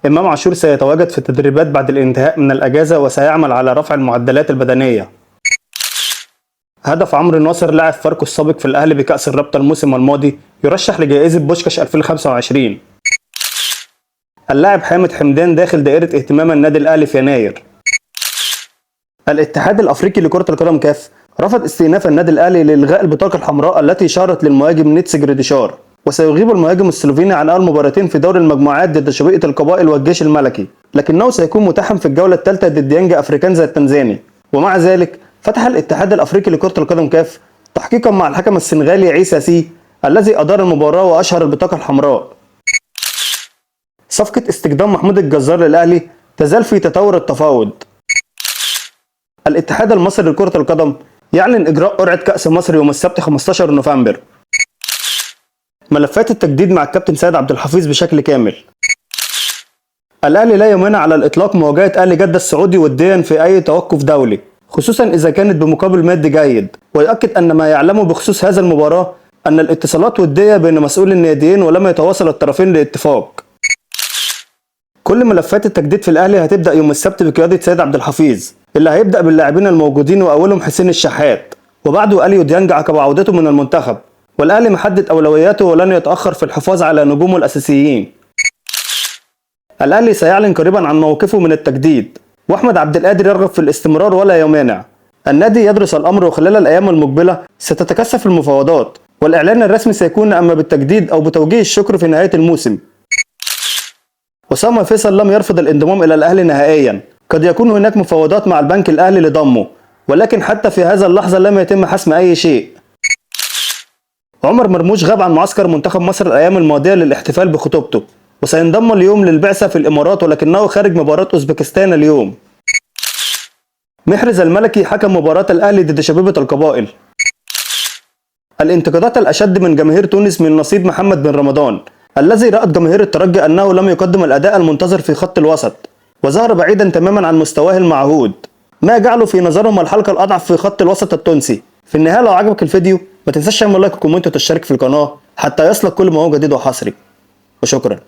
إمام عاشور سيتواجد في التدريبات بعد الانتهاء من الأجازة وسيعمل على رفع المعدلات البدنية. هدف عمرو ناصر لاعب فاركو السابق في الأهلي بكأس الرابطة الموسم الماضي يرشح لجائزة بوشكاش 2025. اللاعب حامد حمدان داخل دائرة اهتمام النادي الأهلي في يناير. الاتحاد الأفريقي لكرة القدم كاف رفض استئناف النادي الأهلي لإلغاء البطاقة الحمراء التي شارت للمهاجم نيتس جريديشار، وسيغيب المهاجم السلوفيني عن أول مباراتين في دور المجموعات ضد شبيبة القبائل والجيش الملكي، لكنه سيكون متاحا في الجولة الثالثة ضد يانج أفريكانز التنزاني. ومع ذلك فتح الاتحاد الأفريقي لكرة القدم كاف تحقيقا مع الحكم السنغالي عيسى سي الذي أدار المباراة وأشهر البطاقة الحمراء. صفقة استقدام محمود الجزار للأهلي تزال في تطور التفاوض. الاتحاد المصري لكرة القدم يعلن إجراء قرعة كأس مصر يوم السبت 15 نوفمبر. ملفات التجديد مع الكابتن سيد عبد الحفيظ بشكل كامل. الأهلي لا يمانع على الإطلاق مواجهة أهلي جدة السعودي وديا في أي توقف دولي، خصوصا إذا كانت بمقابل مادي جيد، ويؤكد أن ما يعلمه بخصوص هذا المباراة أن الاتصالات ودية بين مسؤولي الناديين ولم يتواصل الطرفين لاتفاق. كل ملفات التجديد في الأهلي هتبدأ يوم السبت بقيادة سيد عبد الحفيظ، اللي هيبدأ باللاعبين الموجودين وأولهم حسين الشحات، وبعده أليو ديانج عقب عودته من المنتخب. والأهلي محدد أولوياته ولن يتأخر في الحفاظ على نجومه الأساسيين. الأهلي سيعلن قريبا عن موقفه من التجديد، وأحمد عبد القادر يرغب في الاستمرار ولا يمانع. النادي يدرس الأمر، وخلال الأيام المقبلة ستتكثف المفاوضات، والإعلان الرسمي سيكون أما بالتجديد أو بتوجيه الشكر في نهاية الموسم. أسامة فيصل لم يرفض الانضمام إلى الأهلي نهائيا، قد يكون هناك مفاوضات مع البنك الأهلي لضمه، ولكن حتى في هذا اللحظة لم يتم حسم أي شيء. عمر مرموش غاب عن معسكر منتخب مصر الأيام الماضية للاحتفال بخطوبته، وسينضم اليوم للبعثة في الإمارات، ولكنه خارج مباراة أوزبكستان اليوم. محرز الملكي حكم مباراة الأهلي ضد شبيبة القبائل. الانتقادات الأشد من جماهير تونس من نصيب محمد بن رمضان، الذي رأت جماهير الترجي أنه لم يقدم الأداء المنتظر في خط الوسط، وظهر بعيدا تماما عن مستواه المعهود، ما جعله في نظرهم الحلقة الأضعف في خط الوسط التونسي. في النهاية لو عجبك الفيديو ما تنساش تعمل like و comment وتشترك في القناة حتى يصلك كل ما هو جديد وحصري، وشكرا.